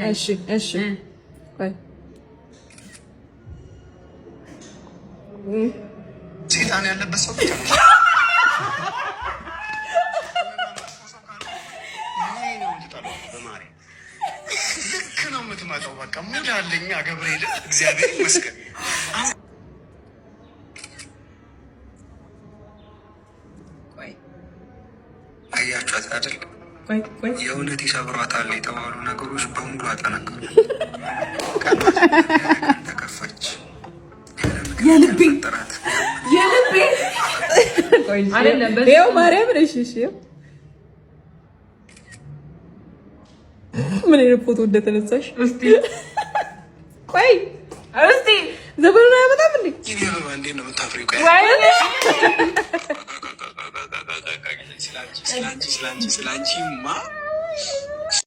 እሺ እሺ፣ ቆይ ሴጣን ያለበት ሰው ብቻ ነው። ልክ ነው የምትመጣው። በቃ mood አለኛ ገብርኤል፣ እግዚአብሔር ይመስገን። አያችኋት አይደል? የእውነት ይሰብሯታል የተባሉ ነገሮች በሙሉ አጠነከሩ። ተከፋች። የልቤ የልቤ ይኸው ማርያምን። እሺ እሺ፣ ምን አይነት ፎቶ እንደተነሳሽ እስቲ ቆይ፣ እስቲ ዘመኑን አያመጣም እንዴ? እንዴት ነው የምታፍሪው? ስላንቺ ስላንቺ ስላንቺ ማ